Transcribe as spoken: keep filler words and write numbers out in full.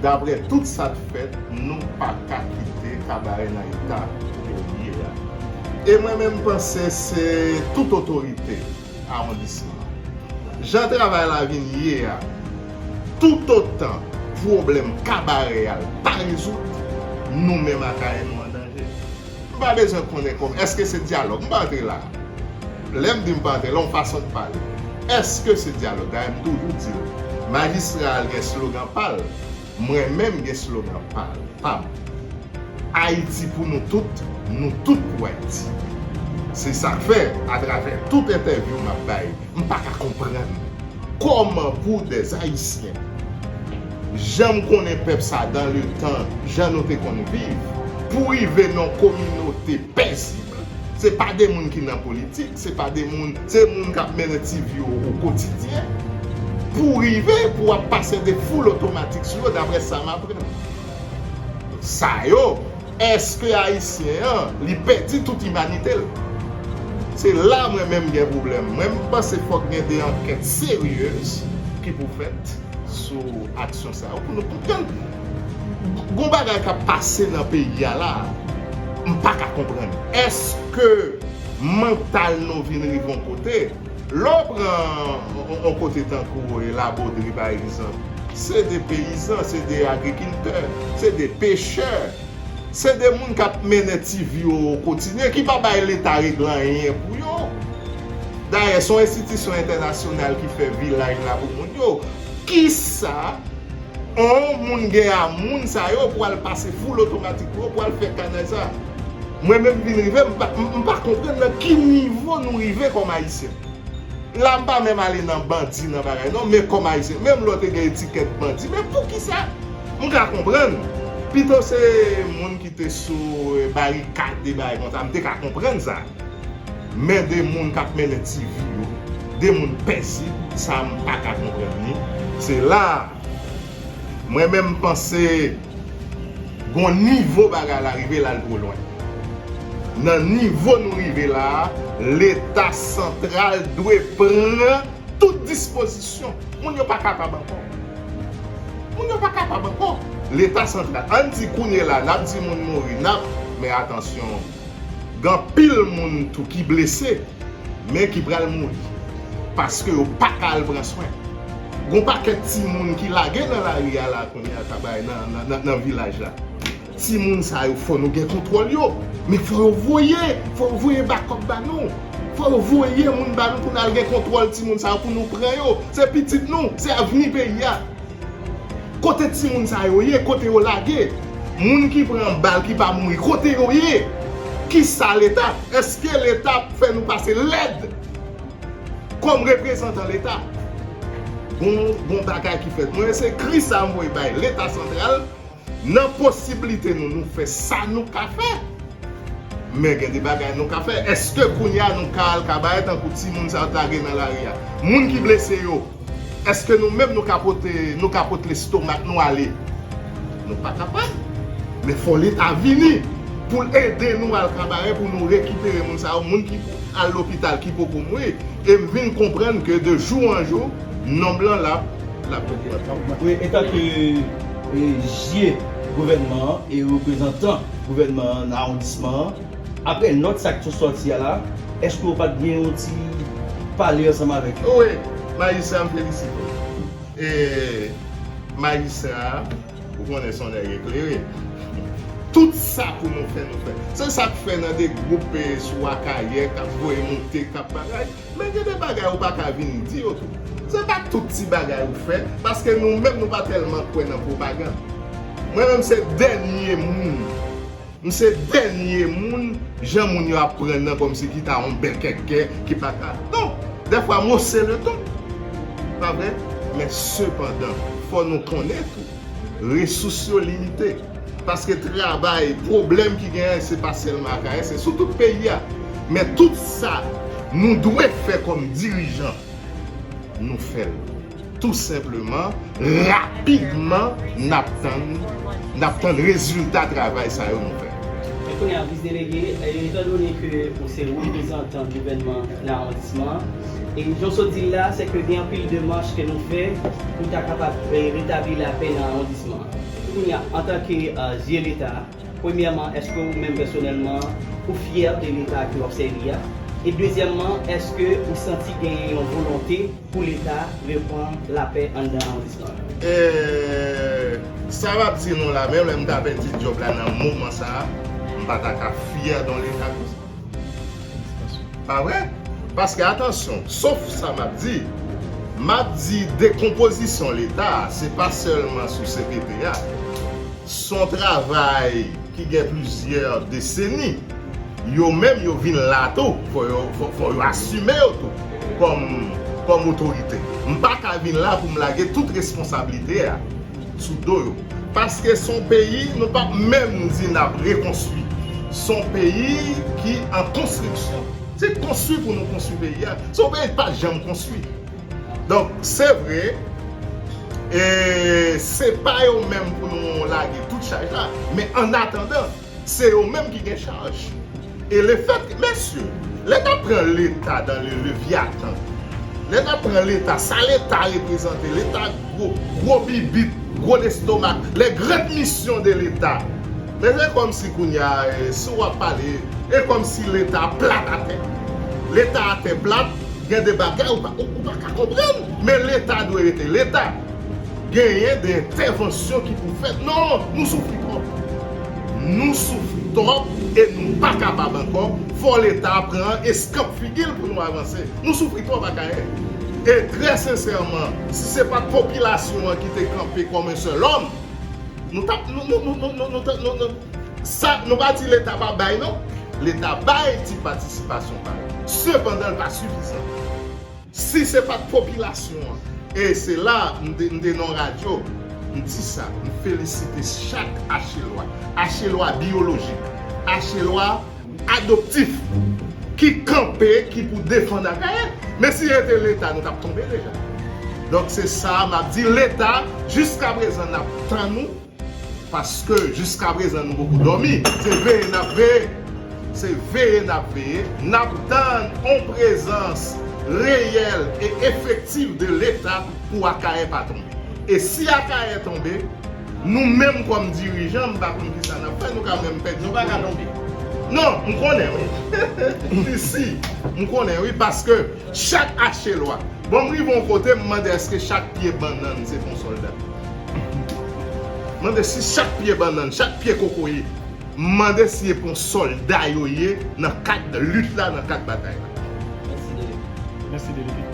Daprè tout sa k fèt, nou pa ka kite Kabarè nan eta ke l ye a. E mwen menm, m panse se tout otorite awondisman an. Jan travay la vin ye a, toutotan pwoblèm Kabarè a pa rezoud, nou menm Akayè nou an danje. M pa bezwen konnen kòman. Èske se dyalòg? M pa antre la. Lè m di m pa antre la, yon fason de pale. Èske se dyalòg? Dayè, m toujou di l, majistra a gen slogan pa l, mwen menm gen slogan pa l, pa m. Ayiti pou nou tout, nou tout pou Ayiti. Se sa k fè, atravè tout entèvyou m ap bay, m pa ka konprann kòman pou dè Ayisyen, jan m konnen pèp sa dan le tan, jan nou te konn viv, pou rive nan yon kominote pezib. Se pa de moun ki nan politik, se pa de moun, se moun k ap mennen ti vi yo o kotidyen. Pou rive, pou w ap pase de foul otomatik sou yo, daprè sa m aprann. Sa yo, èske Ayisyen an, li pèdi tout imanite l? Se la mwen menm gen pwoblèm. Mwen, m panse fòk gen de ankèt seryez ki pou fèt sou aksyon sa yo pou nou konprann. Gon bagay k ap pase nan peyi a la, m pa ka konprann. Èske mantal nou vin rive yon kote? Lè w pran yon, yon kote tankou, e, Labodri, pa egzanp, se de peyizan, se de agrikiltè, se de pechè, se de moun k ap mennen ti vi yo o kotidyen, ki pa bay Leta regle anyen pou yo. Dayè, se yon enstitisyon entènasyonal ki fè vilaj la pou moun yo. Kisa yon moun gen a moun sa yo pou al pase foul otomatik pou yo, pou al fè kanal sa? Mwen menm vin rive, m pa, m, m pa konprann nan ki nivo nou rive kòm Ayisyen. La, m pa menm ale nan bandi, nan bagay, non, men kòm Ayisyen, menm lè w te gen etikèt bandi, men poukisa? M ka konprann. Pito se moun ki te sou, e, barikad, de bagay konsa, m te ka konprann sa. Men de moun k ap mennen ti vi yo, de moun pezib, sa m pa ka konprann li. Se la, mwen menm, m panse gon nivo bagay la rive la, l two lwen. Nan nivo nou rive la a, Leta santral dwe pran tout dispozisyon. Moun yo pa kapab ankò. Moun yo pa kapab ankò. Leta santral, ann di kounye la, n ap di moun mouri, n ap, men atansyon, gen anpil moun tou ki blese, men ki pral mouri. Paske yo pa ka al pran swen. Gon pakèt timoun ki lage nan lari a la kounye a, Kabarè, nan, nan, nan, nan vilaj la. Timoun sa yo, fò nou gen kontwòl yo. Men fò yo voye, fò yo voye bakòp ba nou. Fò yo voye moun ba nou pou n al gen kontwòl timoun sa yo, pou nou pran yo. Se pitit nou, se avni peyi a. Kote timoun sa yo ye? Kote yo lage? Moun ki pran bal ki pa mouri, kote yo ye? Kisa Leta? Èske Leta ap fè nou pase lèd kòm reprezantan Leta? Gon, gon bagay ki fèt. Mwen, se kri sa a m voye bay Leta santral. Nan posiblite nou, nou fè sa nou ka fè. Men gen de bagay nou ka fè. Èske kounye a nou ka al Kabarè tankou timoun sa yo t lage nan lari a? Moun ki blese yo, èske nou menm nou ka pote, nou ka pote lestomak nou ale? Nou pa kapab. Men fò Leta vini pou l ede nou al Kabarè, pou nou rekipere moun sa yo, moun ki al lopital ki poko mouri. E m vin konprann ke de jou an jou, nonb lan l ap, l ap ogmante. Wi, etanke, e, je gouvènman an e reprezantan gouvènman an nan awondisman an, apre nòt sa k sot sòti a la, èske w pa t gen yon ti pale ansanm avèk yo? Wi, majistra, m felisite w. E majistra, ou konnen se yon nèg eklere. Tout sa pou nou fè, nou fè. Se sa k fè nan de gwoup, e, sou Akayè k ap voye moute, k ap bagay. Men gen de bagay ou pa ka vin di yo tou. Se pa tout ti bagay ou fè, paske nou menm nou pa tèlman kwè nan pwopagann. Mwen menm se dènye moun. M se dènye moun, jan moun yo ap pran nan kòmsi ki ta yon bèkèkè, ki pa ka. Non, dèfwa m ose le ton. Pa vre? Men sepandan, fò nou konnen tou, resous yo limite. Paske travay, pwoblèm ki genyen, se pa sèlman Akayè, se sou tout peyi a. Men tout sa nou dwe fè kòm dirijan, nou fè l. Tou senpleman, rapidman, n ap tann, n ap tann rezilta travay sa yo nou fè. Kounye a, vis delege, e, etan done ke ou se reprezantan gouvènman nan awondisman an, e jan w sot di l la, se ke gen anpil demach ke nou fè pou ta kapab, e, retabli lapè nan awondisman an. Kounye a, antanke, e, zye Leta, premyèman, èske ou menm pèsonèlman, ou fyè de Leta ke w ap sèvi a? E dezyèmman, èske ou santi genyen yon volonte pou Leta reprann lapè anndan awondisman an? E, sa m ap di nou la, menm lè m t ap pèdi djòb la nan moman sa a, m pa ta ka fyè de yon Leta konsa. Pa vre? Paske, atansyon, sof sa m ap di, m ap di dekonpozisyon Leta a, se pa sèlman sou C P P a. Se yon travay ki gen plizyè deseni. Yo menm, yo vin la tou. Fò yo, fò, fò yo asime yo tou kòm, kòm otorite. M pa ka vin la pou m lage tout responsablite a sou do yo. Paske se yon peyi, nou p ap menm di n ap rekonstwi. Se yon peyi ki an konstriksyon. Se konstwi pou nou konstwi peyi a. Se yon peyi ki pa t janm konstwi. Donk, se vre, e se pa yo menm pou nou lage tout chaj la, men annatandan, se yo menm ki gen chaj. E lefètke, mesye, lè n ap pran Leta dan le Levyatan, lè n ap pran Leta, sa Leta reprezante, Leta gwo, gwo bibit, gwo lestomak, les grandes missions de l'État. Men se kòmsi kounye a, e, si w ap pale, e kòmsi Leta plat atè. Leta atè plat, gen de bagay ou pa, ou, ou pa ka konprann, men Leta dwe rete Leta. Genyen de entèvansyon ki pou fèt. Non, nou soufri twòp. Nou soufri twòp e nou pa kapab ankò. Fò Leta pran eskanp figi l pou nou avanse. Nou soufri twòp Akayè. E trè sensèman, si se pa t popilasyon an ki te kanpe kòm yon sèl òm, nou t ap, nou, nou, nou, nou, nou, nou, nou, nou, sa, nou pa di Leta pa bay, non. Leta bay ti patisipasyon pa l. Sepandan, l pa sifizan. Si se pa t popilasyon an, e se la, m te, m te nan radyo, m di sa, m felisite chak Achelwa, Achelwa biyolojik, Achelwa adoptif, ki kanpe, ki pou defann Akayè. Men si se te Leta, nou t ap tonbe deja. Donk, se sa m ap di, Leta, jiskaprezan, n ap tann ou, paske jiskaprezan, nou poko dòmi. Se veye n ap veye. Se veye n ap veye. N ap tann yon prezans reyèl e efektif de Leta pou Akayè pa tonbe. E si Akayè tonbe, nou menm kòm dirijan, m pa konn kisa n ap fè, nou ka menm pèdi. Nou pa ka tonbe. Non, m konnen, wi. Si, si, m konnen, wi, paske chak Achelwa, bon, m rive yon kote, m mande èske chak pye bannann se pou yon sòlda. M mande si chak pye bannann, chak pye kokoye, m mande si se pou yon sòlda yo ye nan kad lit la, nan kad batay la. Mèsi, Delege. Mèsi, Delege.